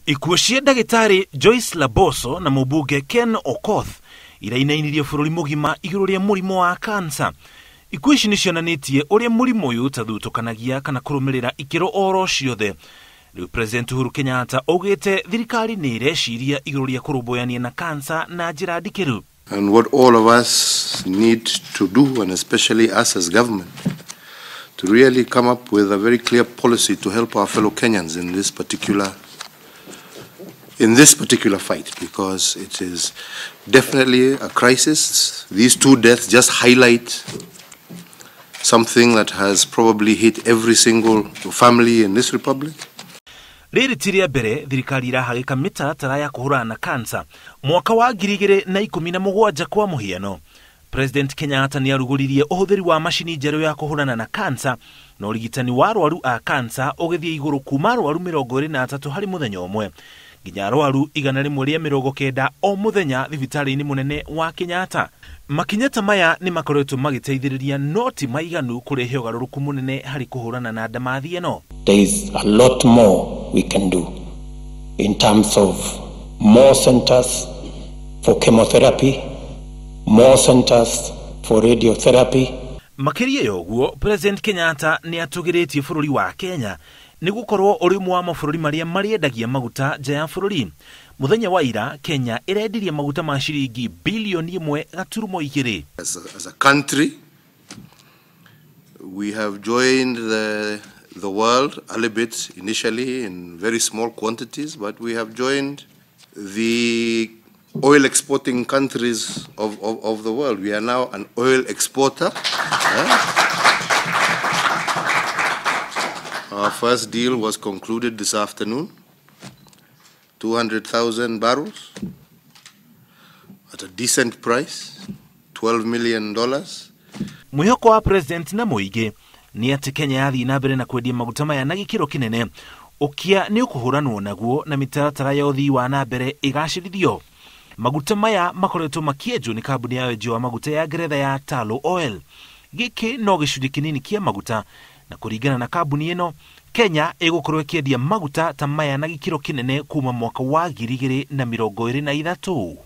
Ikuũ cia ndagĩtarĩ Joyce Laboso na mũmbunge Ken Okoth irainainirie bũrũri mũgima igũrũ rĩa mũrimũ wa kansa. Ikuũ ici nĩ cionanĩtie ũrĩa mũrimũ ũyũ ũtathutũkanagia kana kũrũmĩrĩra ikĩro oro ciothe. Rĩu President Uhuru Kenyatta augĩte thirikari nĩ ĩreciria igũrũ rĩa kũrũmbũyania na kansa na njĩra ndikĩru. And what all of us need to do, and especially us as government, to really come up with a very clear policy to help our fellow Kenyans in this particular fight, because it is definitely a crisis. These two deaths just highlight something that has probably hit every single family in this republic. Rĩrĩ ti rĩa mbere thirikari ĩrahagĩka mĩtaratara ya kũhũrana na kansa. Mwaka wa 2017, kwa mũhiano, President Kenyatta nĩ arugũririe ũhũthĩri wa macini njerũ ya kũhũrana na kansa, na ũrigitani wa arwaru a kansa ũgĩthiĩ igũrũ kuma arwaru 23 harĩ mũthenya ũmwe nginya arwaru 190 o mũthenya thibitarĩ-inĩ mũnene wa Kenyatta. Makinya ta maya nĩ makoretwo magĩteithĩrĩria, no ti maiganu kũrehe ũgarũrũku mũnene harĩ kũhũrana na ndamathi ĩno. There is a lot more we can do in terms of more centers for chemotherapy, more centers for radiotherapy. Makĩria ya ũguo, President Kenyatta nĩ atũgĩrĩtie bũrũri wa Kenya nĩ gũkorwo ũrĩ ũmwe wa mabũrũri marĩa marĩendagia maguta nja ya bũrũri. Mũthenya wa ira, Kenya ĩrendirie maguta ma ciringi bilioni 1.2. As a country, we have joined the world, a little bit initially in very small quantities, but we have joined the oil exporting countries of the world. We are now an oil exporter. Eh? Our first deal was concluded this afternoon, 200,000 barrels at a decent price, $12 million. Mwĩhoko wa President na mũingĩ nĩ atĩ Kenya yathiĩ na mbere na kwendia maguta maya na gĩkĩro kĩnene, ũkia nĩ ũkũhũranwo naguo na mĩtaratara ya ũthii wa na mbere ĩgacĩrithio. Maguta maya makoretwo makĩenjwo nĩ kambuni ya wenjia wa maguta ya Ngeretha ya Tullow Oil. Gĩkĩ no gĩcunjĩ kĩnini kĩa maguta, na kũringana na kambuni ĩno, Kenya ĩgũkorwo ĩkĩendia maguta ta maya na gĩkĩro kĩnene kuma mwaka wa 2023.